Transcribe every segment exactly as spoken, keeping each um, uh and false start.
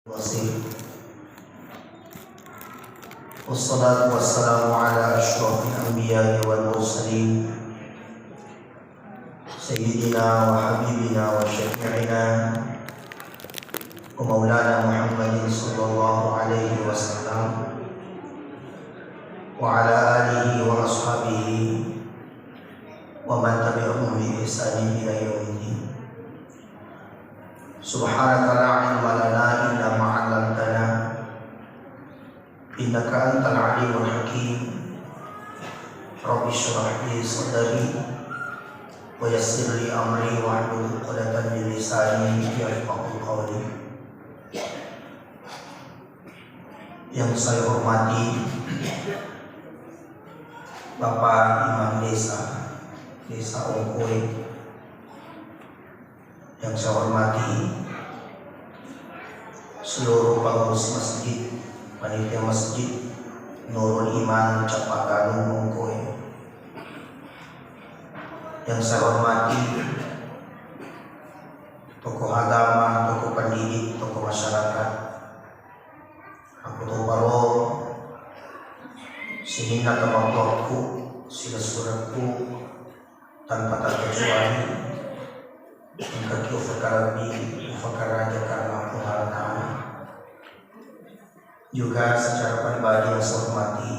Wassalatu wassalamu ala asyrafil anbiya'i wal mursalin, sayyidina wa habibina wa syafi'ina wa maulana Muhammadin sallallahu alaihi wasallam, wa ala alihi wa ashabihi wa man tabi'ahum bi ihsanin ila yaumiddin. Subhanaka la ilma lana illa ma 'allamtana, innaka antal alimul hakim. Rabbi shrah li sadri wa yassir li amri wahlul 'uqdatam min lisani yafqahu qawli. Yang saya hormati Bapak Imam Desa, Desa Ongkoe, yang saya hormati seluruh pengurus masjid, panitia masjid Nurul Iman Capagalung Ongkoe. Yang saya hormati tokoh agama, tokoh pendidik, tokoh masyarakat. Makkutoparo sininna tomatoakku, silessurekku, tanpa terkecuali, engkaki ufakalebbi, ufakaraja karena Puang Allah Ta'ala. Juga secara pribadi yang saya hormati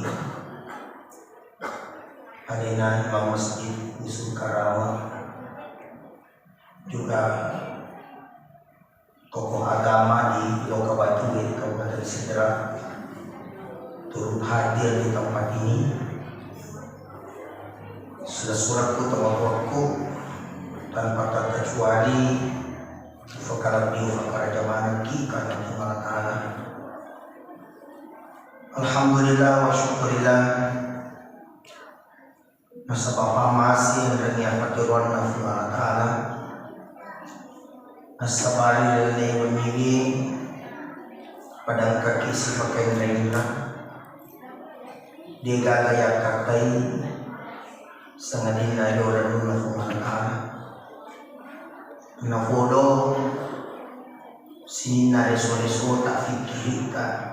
alena Imam Masjid Dusun Karawa, juga tokoh agama di Loka Batue, Kabupaten Sidrap, turut hadir di tempat ini. Silessurekku, tomatoakku, tanpa terkecuali, ufakalebbi, ufakaraja manengki karena Puang Allah Ta'ala. Alhamdulillah wa syukurillah. Nasaba pammase enrengnge apatiroanna Puang Allah Ta'ala. Nassabari lalenna wenniwi pada engkaki sipakainra-inra. Degaga yakkatai sangadinna ero renunna Puang Allah Ta'ala. Napodo sininna reso-resota, fikkiritta.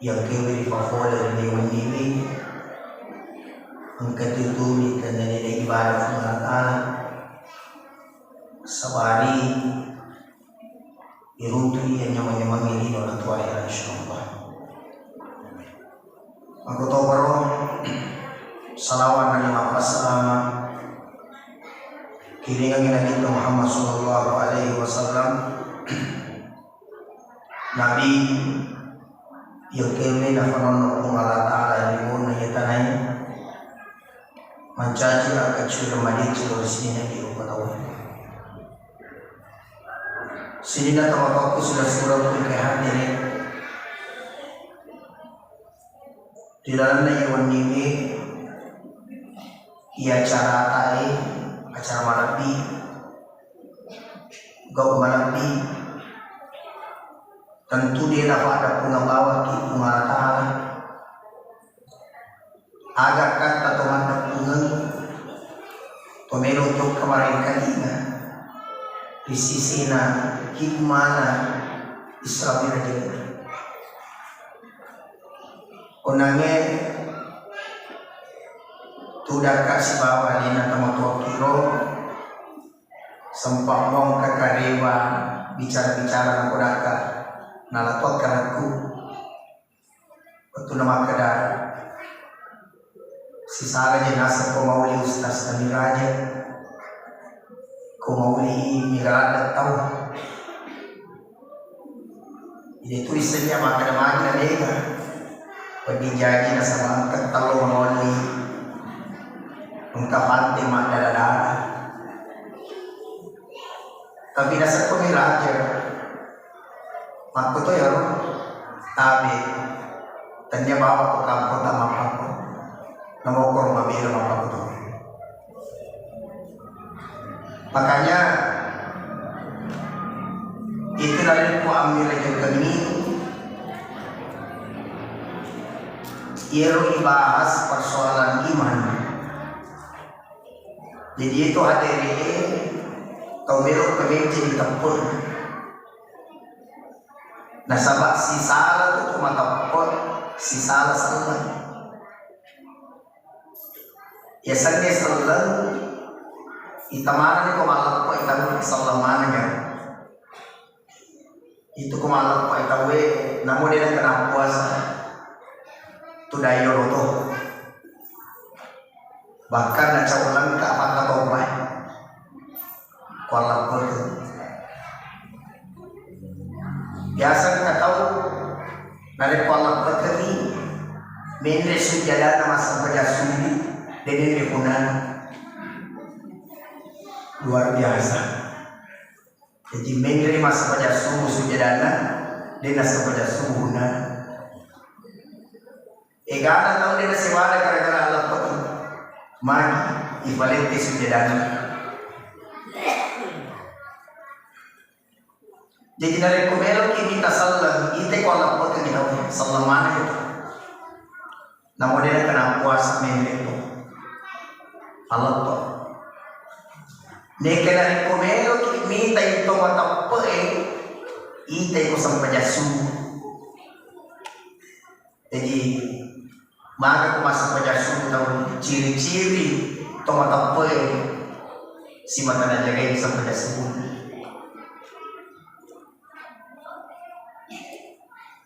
Yang kewe ripafole ri wenniwi, engka tutumi tennia ibadah Puang Allah Ta'ala. Sabari iruntui yang nyamang-nyamang ini orang tua ya, insyaallah. Makkutoparo salawat dan lima salama kiringangi Nabi Muhammad sallallahu alaihi wasallam. Nabi, iya kewe nafanonno Puang Allah Ta'ala ri onna iya tanae, mancaji akkaccureng madeceng lao ri sininna rupa tauwe. Sininna tomatoakku, silessurekku engka hadere. Ri lalenna iya wenniwi, iya acaratae, acara malebbi, gau malebbi, tentu de napaddeppungeng bawakki Puang Allah Ta'ala. Aga katta to maddeppungeng, to melo jokka marengkalinga ri sisena hikmana Isra Mi'raj. Onangnge tudakka sibawa alena tomatoakkiro, sempa mongka karewa bicara-bicara nakodakka nalatoakkarakku. Wettunna makkeda, sisala je naseng ko mauli Ustaz Amiraja, ko mauli mega ladde tau. Jadi tu issennya makkeda magi na mega. Wedding jaji nasaba engka tello mauli. Engka pante maddala-dala. Tapi naseng ko Miraja. Makkuto iyaro tabe, tennia bawang ko kampong tamappakko, namokkoro mabela mappakkuto. Makanya itu narekko ammirajengkengngi, iyaro ibahas persoalan iman. Jadi itu hadere tau melo kemenceng teppur. Nasaba sisala tu ko mateppe, sisala selleng. Yasengnge selleng, ita manenni ko malleppe, ita selleng maneng ya. Itu ko malleppe tauwe, namo de nakena puasa. Tu dayo roto. Bahkan nacau lengka pakkatopai. Kualleppekeng. Biasa engka tau narekko allappekengngi, menre sujjadanna massempajang subuh, de menre punana. Luar biasa. Jadi menre massempajang subuh sujjadanna, de nassempajang subuh punana. Egana tau de nasewada gara-gara allappekeng. Magi ipalette sujjadanna. Jadi narekko meloki mita selleng, ite ko allappekeng tau, selleng maneng itu. Namo de nakena puasa menre to. Alletto. Neke narekko meloki mita to mateppe'e, ite ko sempajang subuh. Jadi, maka ko massempajang subuh tau, ciri-ciri to mateppe'e simata najagai sempajang subuh.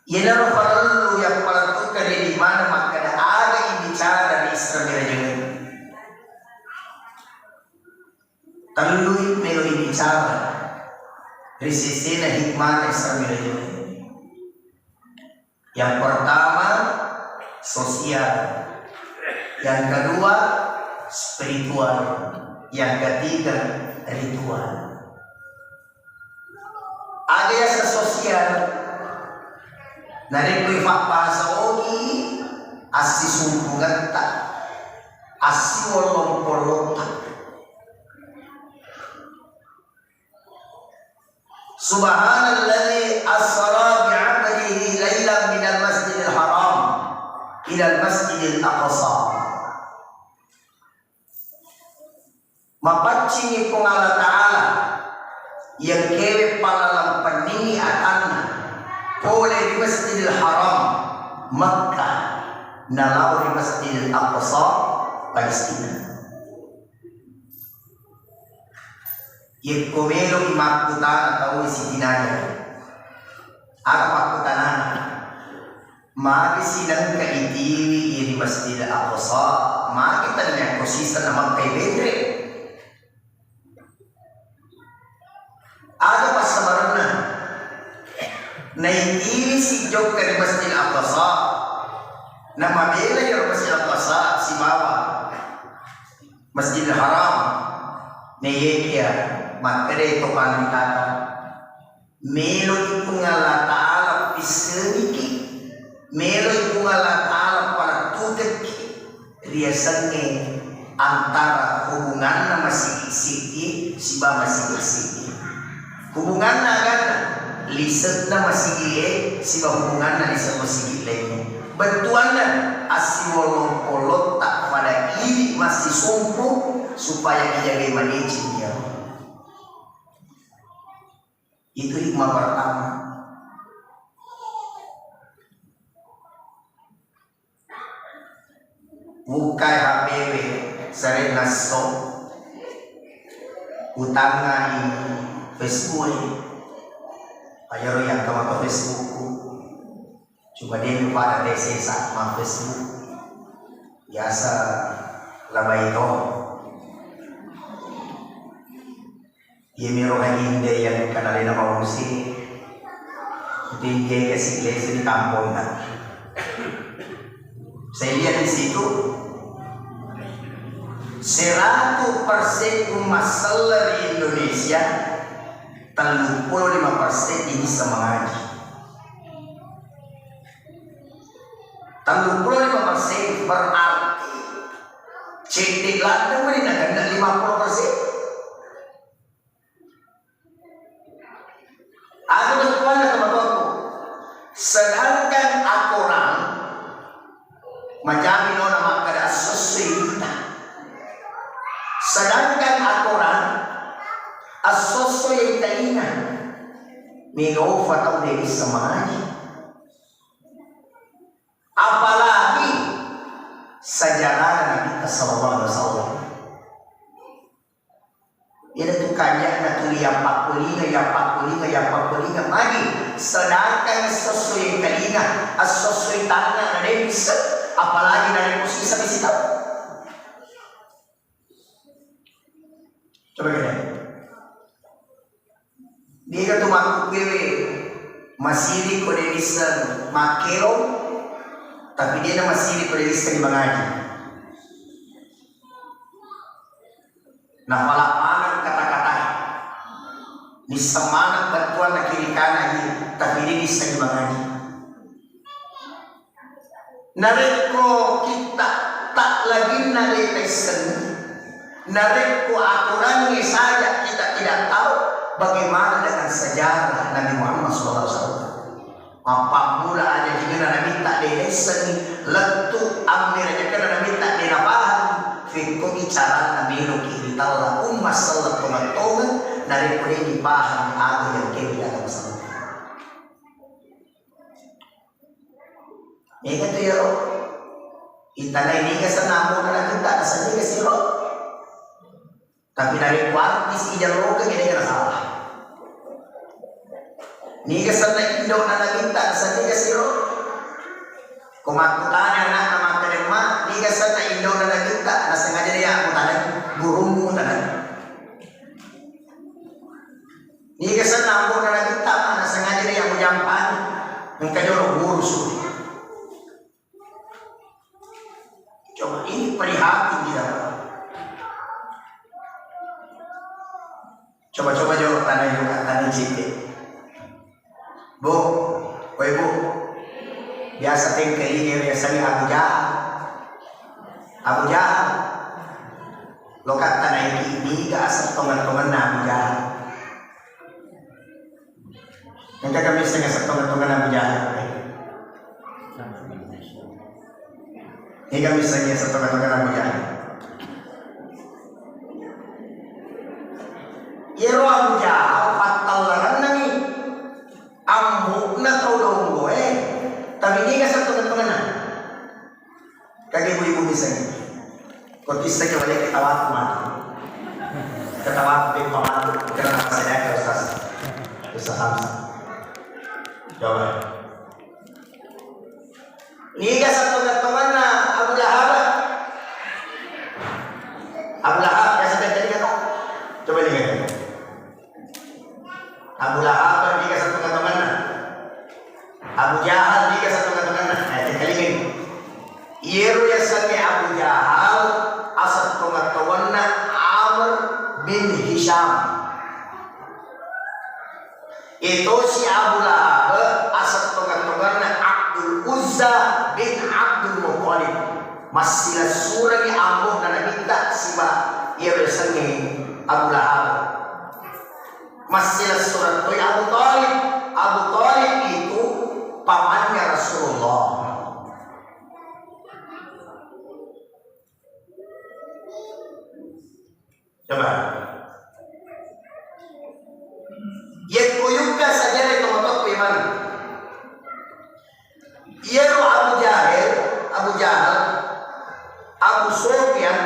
Iyanaro parellu yappalettukeng ri limana makkeda aga ibicara ri Isra Mirajeng. Tellui melo ibicara ri sesena hikmana Isra Mirajeng. Yang pertama, sosial. Yang kedua, spiritual. Yang ketiga, ritual. Aga yaseng sosial? Narekko ifabbasa ogi, assisumpungetta, assiwollong-pollotta. Subhanalladzi asra bi'abdihi lailan minal masjidil haram ilal masjidil aqsa. Mapaccingi Puang Allah Ta'ala, iya engkae pallalempenningi atanna pole ri Masjidil Haram, Makkah, nalao ri Masjidil Aqsa, Palestina. Yekko meloki makkutana tau sitinaya, aga pakkutanana? Magi sinengka itiwi ri Masjidil Aqsa? Magi tania ko siseng na Makkai benre? Aga passabarenna? Naitiwi sijokka ri Masjidil Aqsa, namabela iyaro Masjidil Aqsa sibawa Masjidil Haram. Nayekia makkeda to panritata, meloi Puang Allah Ta'ala pissengiki, meloi Puang Allah Ta'ala palettukekki, riasengnge antara hubunganna masigi-sigi sibawa masigi-sigi. Hubunganna aganna, lise'na masigie sibawa hubunganna lise' masigi laingnge. Bettuanna, assiwollong-pollotta pada idi massisumpu supaya ijagai madeceng iyaro. Itu hikmah pertama. Bukkai H P-we, sare nasso, utangngai Facebook-e. Ayaro yang kama ke Facebook-ku. Cuma dia lupa ada T C sama Facebook. Biasa labai to. Iyamiro hajinde yang kanalena mausi, itu injekasi lesu di kampung kan. Saya lihat di situ, seratus persen umat seller Indonesia, tellu puluh lima persen ini bisa mengaji. Tellu puluh lima persen berarti cedde ladde meni nakenna lima puluh persen. Anu bettuanna tomatoakku. Sedangkan akorang, majami nona makkeda assossoi ita. Sedangkan akorang, assossoi ita ina. Mega ufa tau de' isseng mangaji. Apalagi sejarah Nabi sallallahu alaihi wasallam. Iyana tu kanja'na tuli yappakkulinga, yappakkulinga, yappakkulinga magi. Sedangkan esso-esso engkalinga, esso-esso tangnga de' isseng, apalagi narekko siseng sitau. Coba kita. Niga tu makkukkuewe masiri ko de' isseng makkelo, tapi de' na masiri ko de' isseng mangaji. Nafala maneng kata-kata. Nisseng maneng bettuanna kiri kanan, tapi de' isseng mangaji. Narekko kita tak laginna de' taissengi, narekko aturangnge saja kita tidak tahu, bagaimana dengan sejarah Nabi Muhammad sallallahu alaihi wasallam? Mappammula aja jigenna Nabitta de' taissengi, lettu ammerajakenna Nabitta de' napahang, fekkogi carana meloki ritella umma selleng tongeng-tongeng, narekko de' nipahang aga yang kemi dalam masalah. Mega tu iyaro. Itanai niga senna ambo'na Nabitta, naseng niga siro. Tapi narekko artis ijalloka, de' nasalah. Niga senna indo'na Nabitta, naseng niga siro. Ko makkutana anakna makkeda, "Ma, niga senna indo'na Nabitta?" Nasengaja de' mutanai, gurummu tanai. Niga senna ambo'na Nabitta, ma, nasengaja de' mujampani. Engka jolo guru suri. Coba ini prihatin kita. Coba-coba jolo tanai, tanai cipte. Bu, woi Bu, biasa tengke ini biasanya Abu Jahal. Abu Jahal. Loka tanaiki niga aseng tongeng-tongenna Abu Jahal. Engka kami sengaja tongeng-tongenna Abu Jahal. Niga missengngi aseng tongeng-tongenna Abu Jahal? Iyaro Abu Jahal pattallarennangi ambo'na tau longgoe, tapi niga aseng tongeng-tongenna? Kage ibu-ibu missengngi. Ko tisseng wale ketawaku matu. Ketawaku beppa matu. Kenapa saya ke Ustaz? Ustaz Hamzah. Coba. Niga aseng tongeng-tongenna Abu Lahab? Abu Lahab, biasa tadi kata. Coba lihat. Abu Lahab, niga aseng tongeng-tongenna? Abu Jahal, niga aseng tongeng-tongenna? Eh, tengkalingai. Iyaro yasengnge Abu Jahal, aseng tongeng-tongenna Amr bin Hisham. Itosi Abu Lahab aseng tongeng-tongenna Abdul Uzza bin Abdul Muttalib. Massilessurengngi ambo'na Nabitta siba iyaro yasengnge Abu Lahab. Massilessureng toi Abu Thalib. Abu Thalib itu pamannya Rasulullah. Coba. Yekko yukka sajare tomatoa ku iman. Iyaro Abu Jahil, Abu Jahal, Abu Sufyan,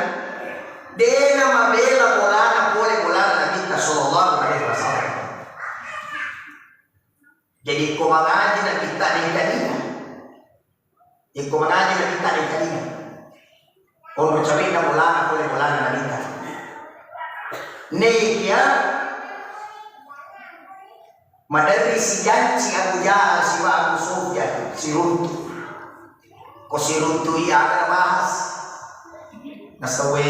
de' namabela bolana pole bolana Nabitta sallallahu alaihi wasallam. Jadi ko mangaji Nabitta de' engkalinga. Iko mangaji Nabitta de' engkalinga. Onro cawenna bolana pole bolana Nabitta. Naikia maderri sijanci Abu Jahal siba Abu Sufyan siruntu. Ko siruntu iya aga nabahas. Nasawe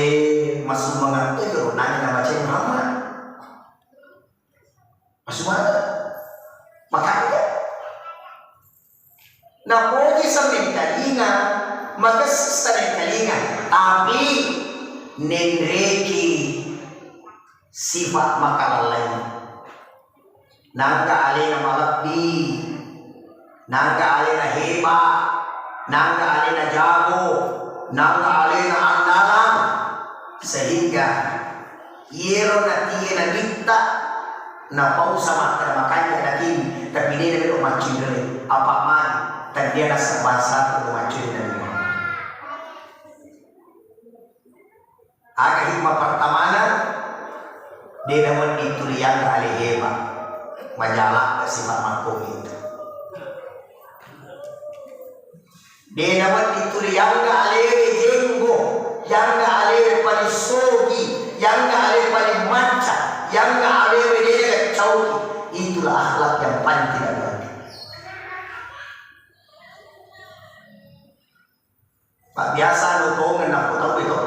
masumanga to jero nanya nabacai Muhammad. Masumanga. Makanya Napoji sa mengkalinga, makessing sa mengkalinga, tapi nenreki sifat makalallai. Nangka alena malebbi, nangka alena heba, nangka alena jago, nangka alena andalan, sehingga iyero natie Nabitta Napausa makkeda makanja' nakini, tapi de' namelo maccinrele. Apa' magi? Tennia naseng bangsa tu maccinrele Nabi Muhammad. Aga hikmah pertamana, de' nawedding tuli yangga ale heba, majalakka sipa' makkomitu. De' nawedding tuli yangga alewe jenggo, yangga alewe paling sogi, yangga alewe paling macca, yangga alewe de' nacauki. Itulah akhlak yang paling tidak baik. Pak, biasa anu tongeng nappo tau itu.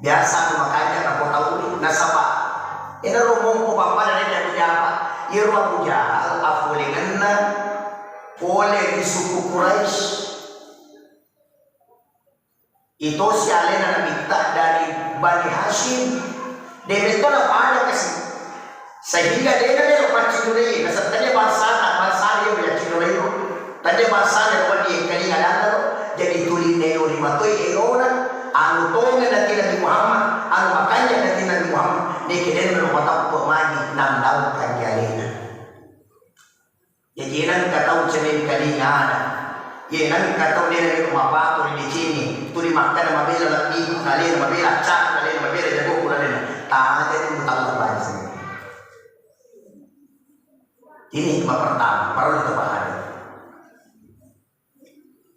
Biasa anu makanja' nappo tau. Nasaba' enaro mompo pappada rekeng Abu Jahal. Iyaro Abu Jahal afolengenna pole ri suku Quraisy. Itosi alena Nabitta dari Bani Hashim. De' metto napada kasi. Sehingga de' namelo maccinrele, nasaba tennia bangsana, bangsana iya maccinrele ro. Tennia bangsana ro wedding engkalinga adanna ro. Jadi tuli naelo ri matoi elona, anu tongeng nakini Nabi Muhammad, anu makanja' nakini Nabi Muhammad, neke de' namelo mateppe' magi nandalkangngi alena. Jaji, nengka tau cemeng kalingana. Ye, nengka tau de' namelo mapato ri decengnge. Tuli makkeda mabela lebbiku, nalena mabela accaku, nalena mabela jagoku, nalena. Tajani mutalleng bangsa. Ini hikmah pertama, perlu dipahami.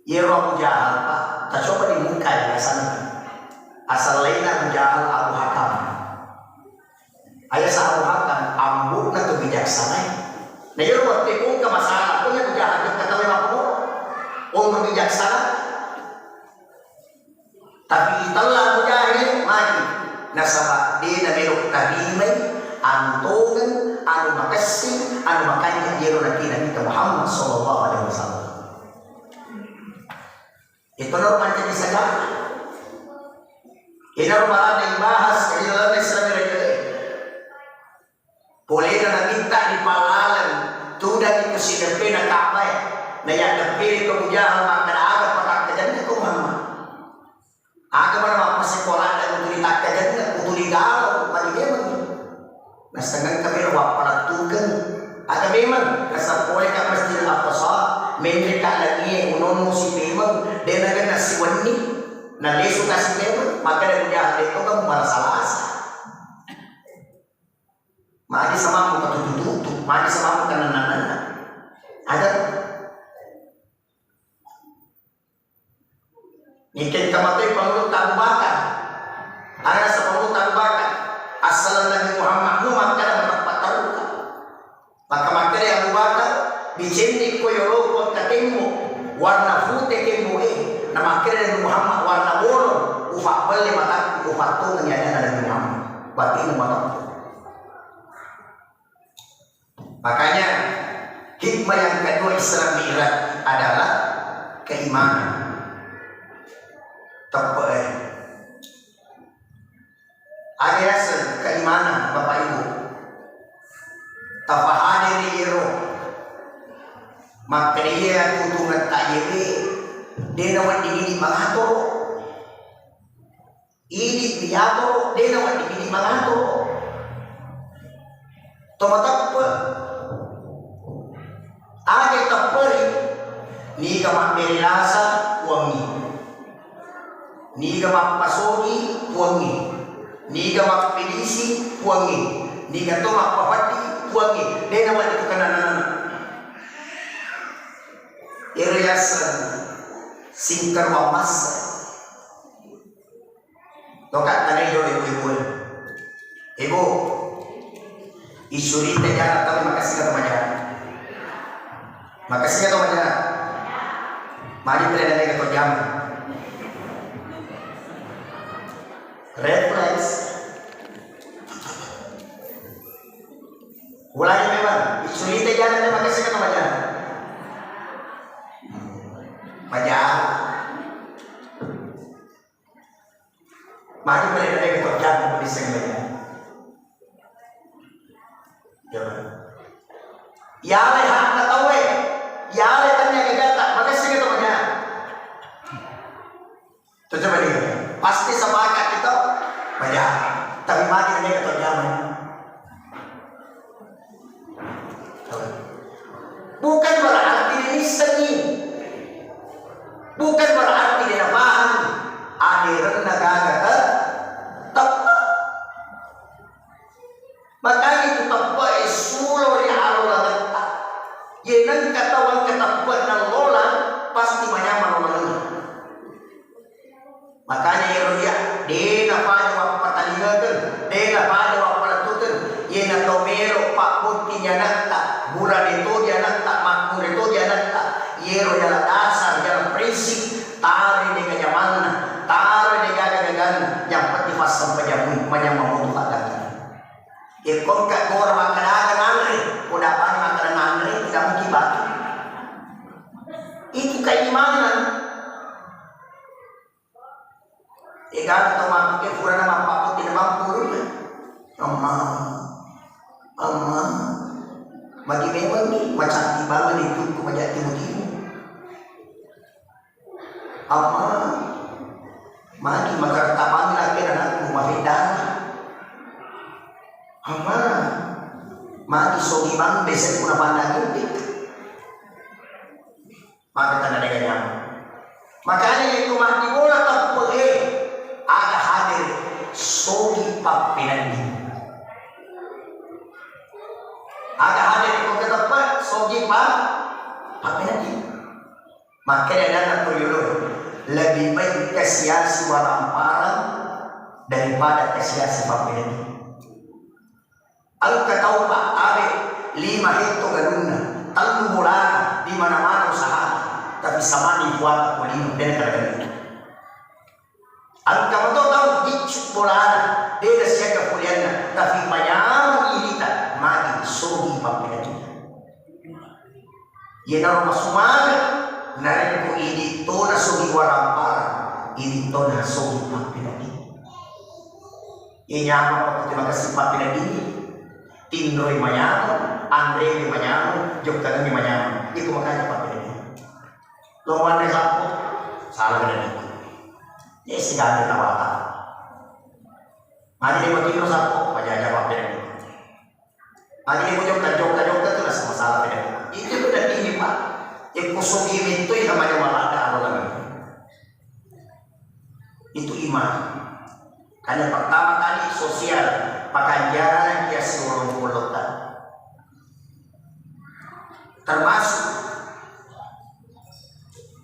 Iyaro Abu Jahal, Pak, tacoba di Mekah ya, sana. Asal lainna Abu Jahal, Abu Hakam. Ayasa Abu Hakam, ambo'na tu bijaksana. Nah, iyaro wettu pungka masalah, ko Abu Jahal, jokka tau mappamoro. Onro bijaksana. Tapi itella Abu Jahil magi, nasaba de namelo tarimai anu tongeng, anu makessing, anu makanja iyaro Nabi, Nabi Muhammad sallallahu alaihi wasallam. Itu lo mancaji sejarah. Ina lo marada ibahas, jadi dalam Islam ini. Polena Nabitta ri pallaleng, tudangi ko sideppena Ka'bae, nayaddepperi ko Abu Jahal makkeda, aga patakkajanna ko Muhammad? Aga mana mappaseko ladde ko tuli takkajanna, ko tuli galau, magi memang. Nasengngengka melo wappalettukeng. Aga memang, naseng poleka Masjidil Aqsa, menreka langie, unonno si memang, de nagenna siwenni, nalesu kasi memang, makkeda Abu Jahal, de to kamu marasa-rasa. Magi samammu katutu-tutu, magi samammu kananna-nanna. Ada? Nikkeng kamatoi pangulutta Abu Bakar. Ada sa pangulutta Abu Bakar. Assalam Nabi Muhammad mu makkada matappa taruka. Maka makkada Abu Bakar, bicenni ko yolo ko engka tembo, warna pute tembo e. Na makkada Nabi Muhammad warna bolong, ufabbelle matakku, ufattongengi adanna Nabi Muhammad. Batinu matakku. Makanya, hikmah yang kedua Isra Mi'raj adalah keimanan. Teppe, eh. Aga yaseng keimanan, Bapak Ibu. Tafahadiri iro. Makkeda iya tutungetta iyewe, de nawedding idi mangatoro. Idi riato, de nawedding idi mangato. To mateppe. Aga tepperi, niga mabbere lasa, Puangnge. Niga mappasogi, Puangnge. Niga mappilisi, Puangnge. Niga to mappapeddi, Puangnge. De nawedding tu kananana. Ero yaseng singkaruang massa. Toka tanai jolo ibu-ibu. Ibu, isurita jana tau makasih ka to majana. Makasih ka to majana. Mari pele nane ka to jam. Reflex. Ulangi memang, isurita jana tau makasih ka to majana. Majana. Magi pale-pale ko jago ko disseng beda. Coba. Yale hakna tauwe, yale tanya gagata, makasih ka to banyak. Tuh coba dia. Pasti sepakat kita banyak. Tapi magi tanya ke to jago. Engka tau engka teppe'na lolang, pasti manyameng lolangenna. Makanya iyaro iya, de napada wappatalingakeng, de napada wappalettuteng. Iyena tau melo pabbotting anatta, burane toji anatta, makkure toji anatta, iyero yala dasar, yala prinsip, taro de gajamanna, taro de gaga-gaganna, yang penting passempajang mui, manyameng moto pagagana. Iyekko engka gora makkeda aga nanre, ko dapani makkeda nanre, tidak mungkin batu. Itu keimanan. Egana tau mapake purana mappakko tidak mampu. Amma, amma, magi memang ni macam tiba mani tukku majak timu-timu. Amma, magi makartapangi lakkena anakku mafeddana. Amma, magi sogi bang besek puna pandang inti. Maka tanda dega nyaman. Makanya itu mati bola teppe'e, aga hadir sogi pappenedding. Aga hadir ko keteppe sogi pa pappenedding. Makanya dana tuyulu lebih baik kasiasi waramparang daripada kasiasi pappenedding. Engka tau pattabe lima hetto galunna, tellu bolana, di mana-mana usahana, tapi samani puata ko lino, dena kada galunna. Engka mato tau biccu bolana, dena siaga kulianna, tapi manyameng irita, magi sogi pappeneddinna. Iyanaro masumanga narekko idi tona sogi waramparang, idi tona sogi pappenedding. Iya nyameng pakkutu makessing pappeneddingngi, tinroi manyameng, anremi manyameng, jokkangengngi manyameng. Iko makanya pappenedding. Lo manre sappo, salah penedding. Iya sigande tawata. Magi de matinro sappo, pajaja pappenedding. Magi de mujokka-jokka-jokka tu rasa masalah penedding. Itu penedding ni, Pak. Iya ko sogi mettoi namanya maladda alolang. Itu iman. Karena pertama kali sosial, pakanjana kia siolong polota. Termasuk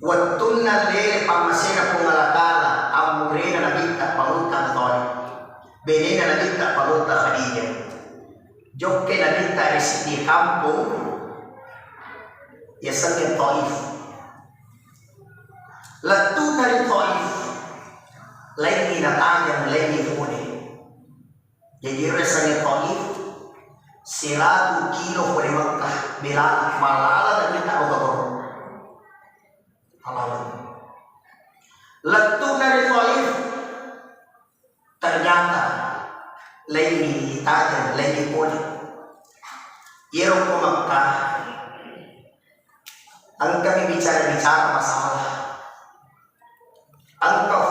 wettunna lele pammasena Puang Allah Ta'ala, ammurena Nabitta Pangulutta Abu Thalib, benena Nabitta Pangulutta Khadijah. Jokke Nabitta ri siddi kampong, yasengnge Taif. Lettu'na ri Taif, laingngi natajeng, laingngi pole. Jaji ero yasengnge Taif, seratu kilo pole Mekkah, belala, malala Nabitta Abu Bakar. Malala. Lettu'na ri Taif, ternyata laingngi tajeng, laingngi pole. Iyaro ko Mekkah, engkami bicara-bicara masalah. Engka